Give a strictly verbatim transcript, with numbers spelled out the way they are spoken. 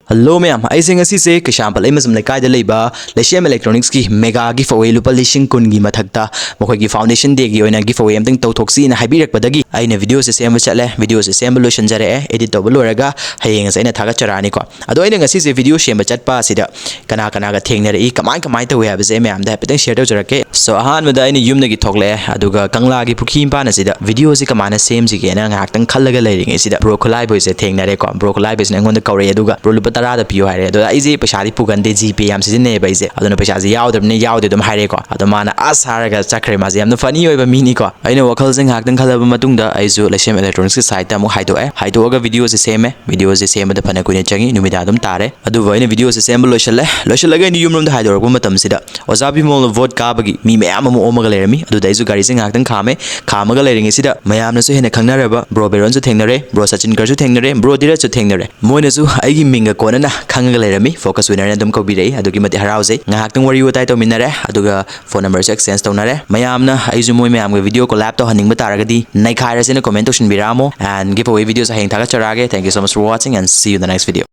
Hello ꯃꯌꯥꯝ, ꯑꯩꯁꯦ ꯉꯁꯤꯁꯦ ꯀꯩꯁꯥꯝꯄꯥꯠ ꯂꯩꯃꯖꯝ ꯂꯩꯀꯥꯏꯗ ꯂꯩꯕ ꯂꯩꯁꯦꯝ ꯏꯂꯦꯛꯇ꯭ꯔꯣꯅꯤꯛꯁꯀꯤ ꯃꯦꯒꯥ ꯒꯤꯐ ꯑꯋꯦ ꯂꯨꯄꯥ ꯂꯤꯁꯤꯡ ꯀꯨꯟꯒꯤ ꯃꯊꯛꯇ ꯃꯈꯣꯏꯒꯤ ꯐꯥꯎꯟꯗꯦꯁꯟ ꯗꯦꯒꯤ ꯑꯣꯏꯅ ꯒꯤꯐ ꯑꯋꯦ ꯑꯝꯇꯪ ꯇꯧꯊꯣꯛꯁꯤꯅ ꯍꯥꯏꯕꯤꯔꯛꯄꯗꯒꯤ ꯑꯩꯅ ꯚꯤꯗꯤꯑꯣꯁꯦ ꯁꯦꯝꯕ ꯆꯠꯂꯦ꯫ ꯚꯤꯗꯤꯑꯣꯁꯦ ꯁꯦꯝꯕ ꯂꯣꯏꯁꯤꯟꯖꯔꯛꯑꯦ, ꯑꯦꯗꯤꯠ ꯇꯧꯕ ꯂꯣꯏꯔꯒ ꯍꯌꯦꯡꯁꯦ ꯑꯩꯅ ꯊꯥꯒꯠꯆꯔꯛꯑꯅꯤꯀꯣ꯫ ꯑꯗꯣ ꯑꯩꯅ ꯉꯁꯤꯁꯦ ꯚꯤꯗꯤꯑꯣ ꯁꯦꯝꯕ ꯆꯠꯄ ꯑꯁꯤꯗ ꯀꯅꯥ ꯀꯅꯥꯒ ꯊꯦꯡꯅꯔꯛꯏ, ꯀꯃꯥꯏ ꯀꯃꯥꯏꯅ ꯇꯧꯏ ꯍꯥꯏꯕꯁꯦ ꯑꯩ ꯃꯌꯥꯝꯗ ꯍꯥꯏꯐꯦꯠꯇꯪ ꯁꯤꯌꯔ ꯇꯧꯖꯔꯛꯀꯦ꯫ ꯁꯣ, ꯑꯍꯥꯟꯕꯗ ꯑꯩꯅ ꯌꯨꯝꯗꯒꯤ ꯊꯣꯛꯂꯛꯑꯦ, ꯑꯗꯨꯒ ꯀꯪꯂꯥꯒꯤ ꯄꯨꯈ꯭ꯔꯤ ꯃꯄꯥꯟ ꯑꯁꯤꯗ ꯚꯤꯗꯤꯑꯣꯁꯤ ꯀꯃꯥꯏꯅ ꯁꯦꯝꯁꯤꯒꯦꯅ ꯉꯥꯏꯍꯥꯛꯇꯪ ꯈꯜꯂꯒ ꯂꯩꯔꯤꯉꯩꯁꯤꯗ ꯕ꯭ꯔꯣ ꯈꯨꯠꯂꯥꯏꯕꯣꯏꯁꯦ ꯊꯦꯡꯅꯔꯦꯀꯣ꯫ ꯕ꯭ꯔꯣ ꯈꯨꯠꯂꯥꯏꯕꯣꯏꯁꯤꯅ ꯑꯩꯉꯣꯟꯗ ꯀꯧꯔꯛꯑꯦ, ꯑꯗꯨꯒ "ꯕ꯭ꯔꯣ, ꯂꯨꯄꯥ ꯇꯔꯥꯗ ꯄꯤꯌꯣ" ꯍꯥꯏꯔꯦ꯫ ꯑꯗꯣ ꯑꯩꯁꯦ ꯄꯩꯁꯥꯗꯤ ꯄꯨꯒꯟꯗꯦ, ꯖꯤ ꯄꯦ ꯌꯥꯝ ꯁꯤꯖꯤꯟꯅꯩꯌꯦꯕ ꯑꯩꯁꯦ, ꯑꯗꯨꯅ ꯄꯩꯁꯥꯁꯦ ꯌꯥꯎꯗꯕꯅꯤꯅ ꯌꯥꯎꯗꯦ ꯑꯗꯨꯝ ꯍꯥꯏꯔꯦꯀꯣ꯫ ꯑꯗꯣ ꯃꯥꯅ ꯑꯁ ꯍꯥꯏꯔꯒ ꯆꯠꯈ꯭ꯔꯦ꯫ ꯃꯥꯁꯦ ꯌꯥꯝꯅ ꯐꯅꯤ ꯑꯣꯏꯕ ꯃꯤꯅꯤꯀꯣ꯫ ꯑꯩꯅ ꯋꯥꯈꯜꯁꯦ ꯉꯥꯏꯍꯥꯛꯇꯪ ꯈꯜꯂꯕ ꯃꯇꯨꯡꯗ ꯑꯩꯁꯨ ꯂꯩꯁꯦꯝ ꯏꯂꯦꯛꯇ꯭ꯔꯣꯅꯤꯛꯁꯀꯤ ꯁꯥꯏꯠꯇ ꯑꯃꯨꯛ ꯍꯥꯏꯗꯣꯛꯑꯦ꯫ ꯍꯥꯏꯗꯣꯛꯑꯒ ꯚꯤꯗꯤꯑꯣꯁꯦ ꯁꯦꯝꯃꯦ꯫ ꯚꯤꯗꯤꯑꯣꯁꯦ ꯁꯦꯝꯕꯗ ꯐꯅ ꯀꯨꯏꯅ ꯆꯪꯉꯤ, ꯅꯨꯃꯤꯗꯥꯡ ꯑꯗꯨꯝ ꯇꯥꯔꯦ꯫ ꯑꯗꯨꯕꯨ ꯑꯩꯅ ꯚꯤꯗꯤꯑꯣꯁꯦ ꯁꯦꯝꯕ ꯂꯣꯏꯁꯤꯜꯂꯦ꯫ ꯂꯣꯏꯁꯤꯜꯂꯒ ꯑꯩꯅ ꯌꯨꯝꯂꯣꯝꯗ ꯍꯥꯏꯗꯣꯔꯛꯄ ꯃꯇꯝꯁꯤꯗ ꯑꯣꯖꯥ ꯕꯤꯃꯣꯜꯅ ꯚꯣꯠ ꯀꯥꯕꯒꯤ ꯃꯤ ꯃꯌꯥꯝ ꯑꯃ ꯑꯣꯝꯃꯒ ꯂꯩꯔꯝꯃꯤ꯫ ꯑꯗꯨꯗ ꯑꯩꯁꯨ ꯒꯥꯔꯤꯁꯦ ꯉꯥꯏꯍꯥꯛꯇꯪ ꯈꯥꯝꯃꯦ꯫ ꯈꯥꯝꯃꯒ ꯂꯩꯔꯤꯉꯩꯁꯤꯗ ꯃꯌꯥꯝꯅꯁꯨ ꯍꯦꯟꯅ ꯈꯪꯅꯔꯕ ꯕ꯭ꯔꯣ ꯕꯦꯔꯣꯟꯁꯨ ꯊꯦꯡꯅꯔꯦ, ꯕ꯭ꯔꯣ ꯁꯆꯤꯟꯀꯔꯁꯨ ꯊꯦꯡꯅꯔꯦ, ꯕ꯭ꯔꯣ ꯙꯤꯔꯖꯁꯨ ꯊꯦꯡꯅꯔꯦ꯫ ꯃꯣꯏꯅꯁꯨ ꯑꯩꯒꯤ ꯃꯤꯡꯒ ꯀꯣꯟꯅꯅ ꯈꯪꯉꯒ ꯂꯩꯔꯝꯃꯤ꯫ ꯐꯣꯀꯁ ꯋꯤꯅꯔꯅ ꯑꯗꯨꯝ ꯀꯧꯕꯤꯔꯛꯏ꯫ ꯑꯗꯨꯛꯀꯤ ꯃꯇꯤꯛ ꯍꯔꯥꯎꯖꯩ꯫ ꯉꯥꯏꯍꯥꯛꯇꯪ ꯋꯥꯔꯤ ꯋꯥꯇꯥꯏ ꯇꯧꯃꯤꯟꯅꯔꯦ, ꯑꯗꯨꯒ ꯐꯣꯟ ꯅꯝꯕꯔꯁꯨ ꯑꯦꯛꯁꯆꯦꯟꯖ ꯇꯧꯅꯔꯦ꯫ ꯃꯌꯥꯝꯅ ꯑꯩꯁꯨ ꯃꯣꯏ ꯃꯌꯥꯝꯒ ꯚꯤꯗꯤꯑꯣ ꯀꯣꯂꯥꯕ ꯇꯧꯍꯟꯅꯤꯡꯕ ꯇꯥꯔꯒꯗꯤ ꯅꯩꯈꯥꯏꯔꯁꯦꯅ ꯀꯣꯃꯦꯟ ꯇꯧꯁꯤꯟꯕꯤꯔꯛꯑꯝꯃꯣ꯫ And giveaway videos ꯍꯌꯦꯡ ꯊꯥꯒꯠꯆꯔꯛꯑꯒꯦ꯫ Thank you so much for watching and see you in the next video.